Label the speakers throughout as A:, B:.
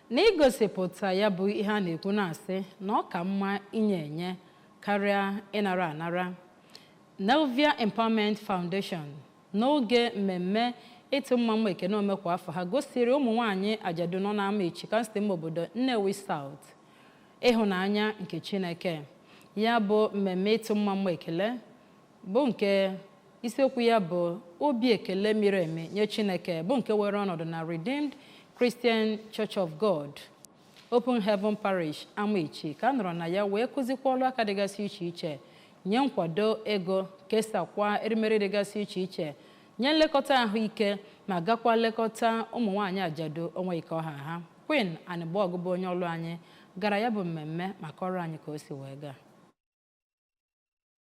A: Na igosipụta ya bụ ihe a na-ekwu na-asị na ọ ka mma inye enye karịa ịnara anara. Nelvia Empowerment Foundation, n'oge mmemme ịtụ mma mma ekene ome kwa afọ ha, gosiri ụmụ nwaanyị ajadu nọ n'Amaechi, kansụl ime obodo Nnewi South, ịhụnanya nke Chineke. Ya bụ mmemme ịtụ mma mma ekele bụ nke isiokwu ya bụ "Obi ekele miri emi nye Chineke", bụ nke were ọnọdụ na Redeemed Christian Church of God, Open Heaven Parish, Amaechi, ka a nọrọ na ya wee kụzikwa ọrụ aka dịgasị iche iche, nye nkwado ego, kesakwa erimeri dịgasị iche iche, nye nlekọta ahụike, ma gakwa lekọta ụmụ nwaanyị ajadu onwe ike ọha ha. Queen Anịgbọgụ bụ onye ọrụ anyị gara ya bụ mmemme maka ọrụ anyị ka o si wee gaa.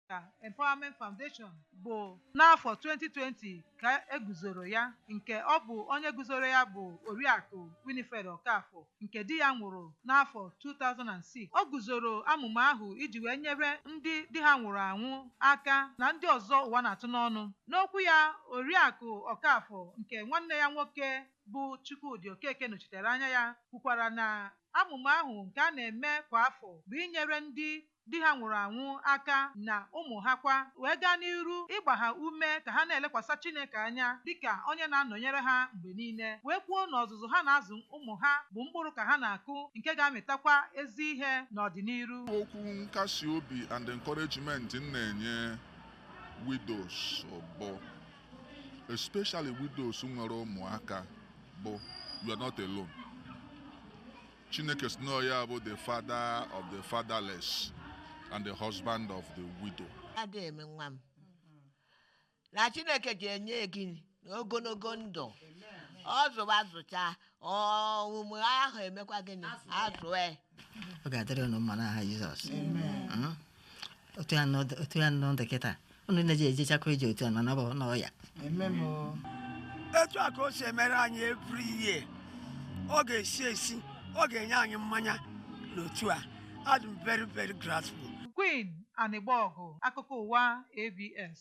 B: Ka Empowerment Foundation bụ n'afọ 2020 ka eguzoro ya, nke ọ bụ onye guzoro ya bụ Oriakụ Winifred Okafor, nke di ya nwụrụ n'afọ 2006. O guzoro amụma ahụ iji wee nyere ndị di ha nwụrụ anwụ aka na ndị ọzọ ụwa na-atụ n'ọnụ. N'okwu ya, Oriakụ Okafor, nke nwanne ya nwoke bụ Chukwudị Okeke nọchitere anya ya, kwukwara na amụma ahụ nke a na-eme kwa afọ bụ inyere ndị di ha nwụrụ anwụ aka na ụmụ ha kwa, wee gaa n'iru ịgba ha ume ka ha na-elekwasị Chineke anya dịka onye na-anọnyere ha mgbe niile, wee kwuo na ọzụzụ ha na-azụ ụmụ ha bụ mkpụrụ ka ha na-akụ nke ga-amịtakwa ezi ihe n'ọdịnihu.
C: Okwu nkasi obi and encouragement m na-enye widows bụ, especially widows nwere ụmụaka, bụ you are not alone. Chineke si na ya bụ the father of the fatherless and the husband of the widow.
D: Adịghị eme nwa m na Chineke ga-enye gị ogologo ndụ, ọ zụwa zụcha ọmụmụ ahụ, emekwa gịnị, azụe.
E: Ọ ga-adịrị unu mma n'aha Jizọs. Otu ya nọ ndụ kịta, unu na-eji ejechakwa ije otu a nọ n'ọbụ n'ọya.
F: Etu a ka o si emere anyị every year. Ọ ga-esi esi, ọ ga-enye anyị mmanya n'otu a. Adị m very very grateful.
B: Queen Anịgbọgụ, akụkọ ụwa ABS.